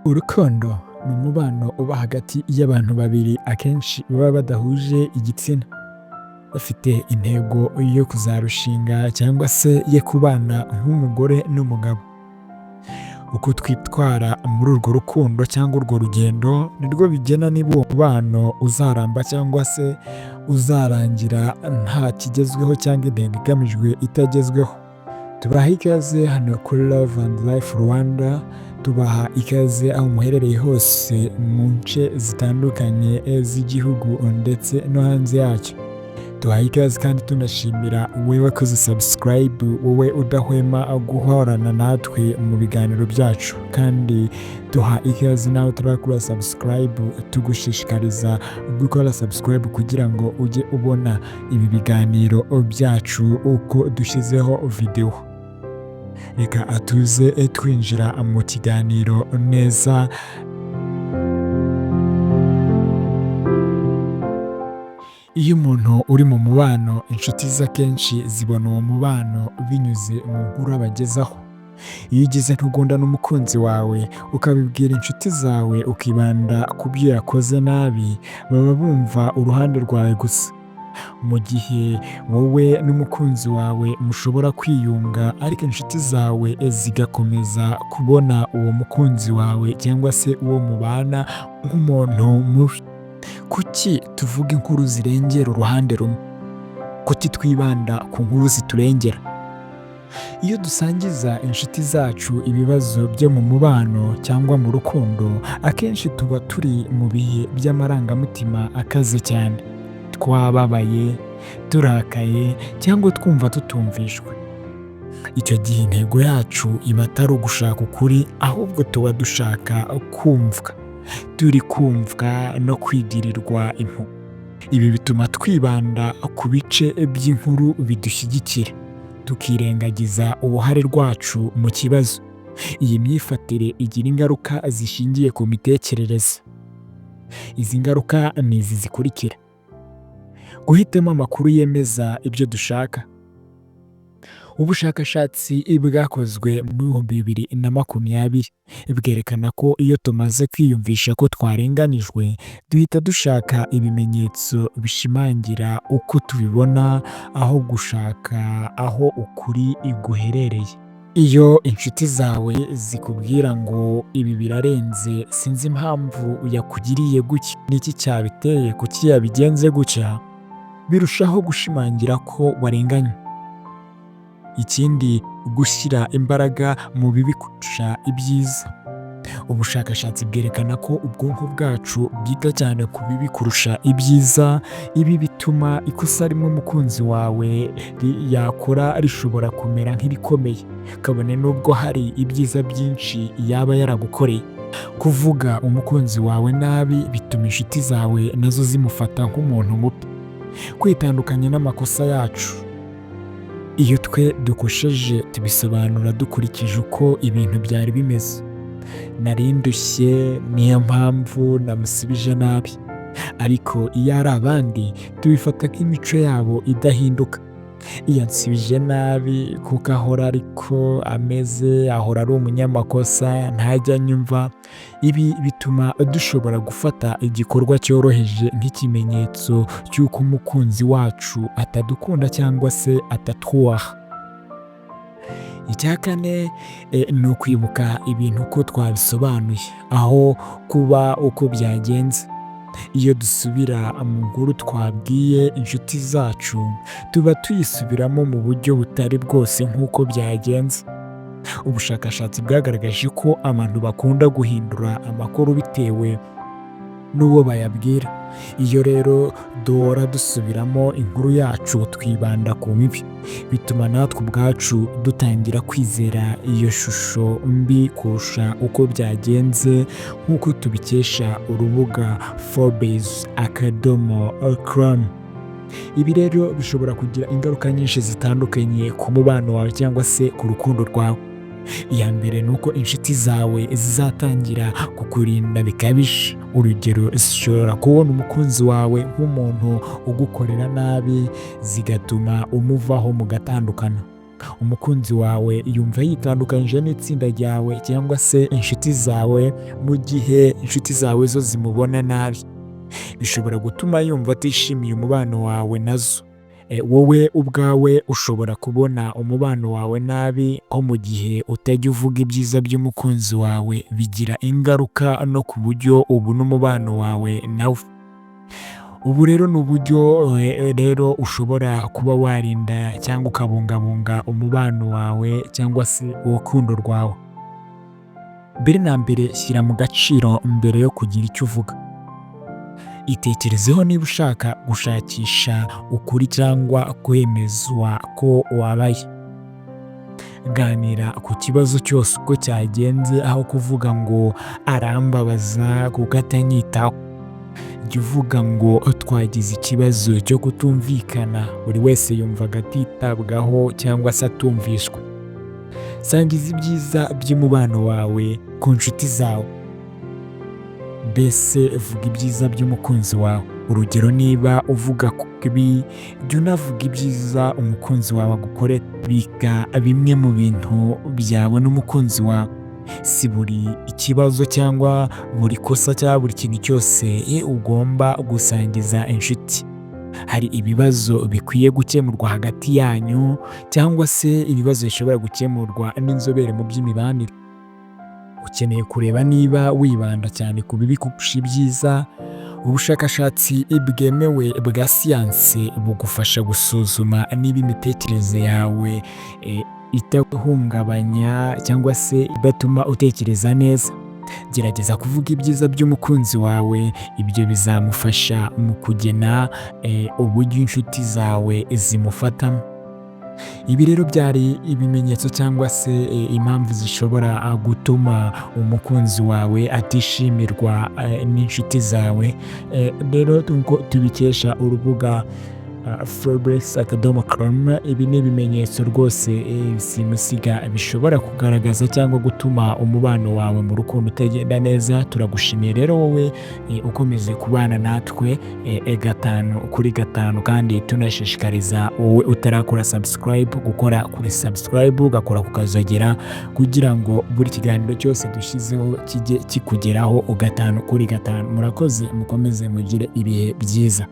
Urukundo ni umubano uba hagati y'abantu babiri akenshi baba badahuje igitsina, bafite intego yo kuzarushinga cyangwa se yo kubana nk'umugore n'umugabo. Uko twitwara muri urwo rukundo cyangwa urwo rugendo nirwo bigena niba uwo mubano uzaramba cyangwa se uzarangira nta kigezweho cyangwa intego igamijwe itagezweho. Tubaha ikaze hano kuri Love and Life Rwanda, tubaha ikaze aho muherereye hose mu nce zitandukanye z'igihugu ndetse no hanze yacyo. Tubaha ikaze kandi tunashimira wowe wakoze subscribe, wowe udahwema guhorana natwe mu biganiro byacu, kandi duha ikaze nawe utarakora subscribe, tugushishikariza gukora subscribe kugira ngo ujye ubona ibi biganiro byacu uko dushyizeho video. Reka atuze twinjira mu kiganiro neza. Iyo umuntu uri mu mubano, inshuti ze akenshi zibona uwo mubano binyuze mu nkuru abagezaho. Iyo ugize ntugunda n'umukunzi wawe ukabibwira inshuti zawe ukibanda ku byo yakoze nabi, baba bumva uruhande rwawe gusa. Mu gihe wowe n'umukunzi wawe mushobora kwiyunga ariko inshuti zawe zigakomeza kubona uwo mukunzi wawe cyangwa se uwo mubana nk'umuntu mubi. Kuki tuvuga inkuru zirengera uruhande rumwe? Kuki twibanda ku nkuru ziturengera? Iyo dusangiza inshuti zacu ibibazo byo mu mubano cyangwa mu rukundo, akenshi tuba turi mu bihe by'amarangamutima akaze cyane. Twababaye, turakaye cyangwa twumva tutumvishwe. Icyo gihe intego yacu iba atari ugushaka ukuri, ahubwo tuba dushaka kumvwa. Turi kumvwa no kwigirirwa impuhwe. Ibi bituma twibanda ku bice by'inkuru bidushyigikira, tukirengagiza uruhare rwacu mu kibazo. Iyi myifatire igira ingaruka zishingiye ku mitekerereze. Izi ngaruka ni izi zikurikira: guhitamo amakuru yemeza ibyo dushaka. Ubushakashatsi bwakozwe mu 2020 bwerekana ko iyo tumaze kwiyumvisha ko twarenganijwe, duhita dushaka ibimenyetso bishimangira uko tubibona aho gushaka aho ukuri guherereye. Iyo inshuti zawe zikubwira ngo ibi birarenze, sinzi impamvu yakugiriye gutya, niki cyabiteye, kuki yabigenze gutya, birushaho gushimangira ko warenganye. Ikindi, gushyira imbaraga mu bibi kurusha ibyiza. Ubushakashatsi bwerekana ko ubwonko bwacu bwita cyane ku bibi kurusha ibyiza. Ibi bituma ikosa rimwe umukunzi wawe yakora rishobora kumera nk'irikomeye, kabone n'ubwo hari ibyiza byinshi yaba yaragukoreye. Kuvuga umukunzi wawe nabi bituma inshuti zawe nazo zimufata nk'umuntu mubi. Kwitandukanya n'amakosa yacu. Iyo twe dukosheje tubisobanura dukurikije uko ibintu byari bimeze. Nari ndushye niyo mpamvu namusubije nabi. Ariko iyo ari abandi tubifata nk'imico yabo idahinduka. Iyo ansubije nabi kuko ahora ariko ameze, ahora ari umunyamakosa, ntajya anyumva. Ibi bituma dushobora gufata igikorwa cyoroheje nk'ikimenyetso cy'uko umukunzi wacu atadukunda cyangwa se atatwubaha. Icya kane ni ukwibuka ibintu uko twabisobanuye, aho kuba uko byagenze. Iyo dusubira mu nkuru twabwiye inshuti zacu, tuba tuyisubiramo mu buryo butari bwose nk'uko byagenze. Ubushakashatsi bwagaragaje ko abantu bakunda guhindura amakuru bitewe n'uwo bayabwira. Iyo rero duhora dusubiramo inkuru yacu twibanda ku mibi, bituma natwe ubwacu dutangira kwizera iyo shusho mbi kurusha uko byagenze, nk'uko tubikesha urubuga Forbes.com. Ibi rero bishobora kugira ingaruka nyinshi zitandukanye ku mubano wawe cyangwa se ku rukundo rwawe. Iya mbere ni uko inshuti zawe zizatangira kukurinda bikabije. Urugero, zishobora kubona umukunzi wawe nk'umuntu ugukorera nabi, zigatuma umuvaho mugatandukana. Umukunzi wawe yumva yitandukanyije n'itsinda ryawe cyangwa se inshuti zawe, mu gihe inshuti zawe zo zimubona nabi. Bishobora gutuma yumva atishimiye umubano wawe nazo. Wowe ubwawe ushobora kubona umubano wawe nabi, nko mu gihe utajya uvuga ibyiza by'umukunzi wawe, bigira ingaruka no ku buryo ubona umubano wawe nawe. Ubu rero ni uburyo rero ushobora kuba warinda cyangwa ukabungabunga umubano wawe cyangwa se urukundo rwawe. Mbere na mbere, shyira mu gaciro mbere yo kugira icyo uvuga. Itekerezeho niba ushaka gushakisha ukuri cyangwa kwemezwa ko wabaye. Ganira ku kibazo cyose uko cyagenze, aho kuvuga ngo "Arambabaza kuko atanyitaho." Jya uvuga ngo "Twagize ikibazo cyo kutumvikana, buri wese yumvaga atitabwaho cyangwa se atumvishwa." Sangiza ibyiza by'umubano wawe ku nshuti zawe. Mbese vuga ibyiza by'umukunzi wawe. Urugero, niba uvuga ku bibi, jya unavuga ibyiza umukunzi wawe agukorera. Bika bimwe mu bintu byawe n'umukunzi wawe. Si buri ikibazo cyangwa buri kosa cyangwa buri kintu cyose ugomba gusangiza inshuti. Hari ibibazo bikwiye gukemurwa hagati yanyu cyangwa se ibibazo bishobora gukemurwa n'inzobere mu by'imibanire. Ukeneye kureba niba wibanda cyane ku bibi kurusha ibyiza. Ubushakashatsi bwemewe bwa siyansi bugufasha gusuzuma niba imitekerereze yawe itahungabanya cyangwa se idatuma utekereza neza. Gerageza kuvuga ibyiza by'umukunzi wawe, ibyo bizamufasha mu kugena uburyo inshuti zawe zimufatamo. Ibi rero byari ibimenyetso cyangwa se impamvu zishobora gutuma umukunzi wawe atishimirwa n'inshuti zawe. Rero nk'uko tubikesha urubuga Forbes.com, ibi ni ibimenyetso rwose simusiga bishobora kugaragaza cyangwa gutuma umubano wawe mu rukundo utagenda neza. Turagushimiye rero wowe ukomeje kubana natwe 5 kuri 5, kandi tunashishikariza wowe utarakora subscribe gukora kuri subscribe, ugakora ku kazogera, kugira ngo buri kiganiro cyose dushyizeho kijye kikugeraho 5 kuri 5. Murakoze, mukomeze mugire ibihe byiza.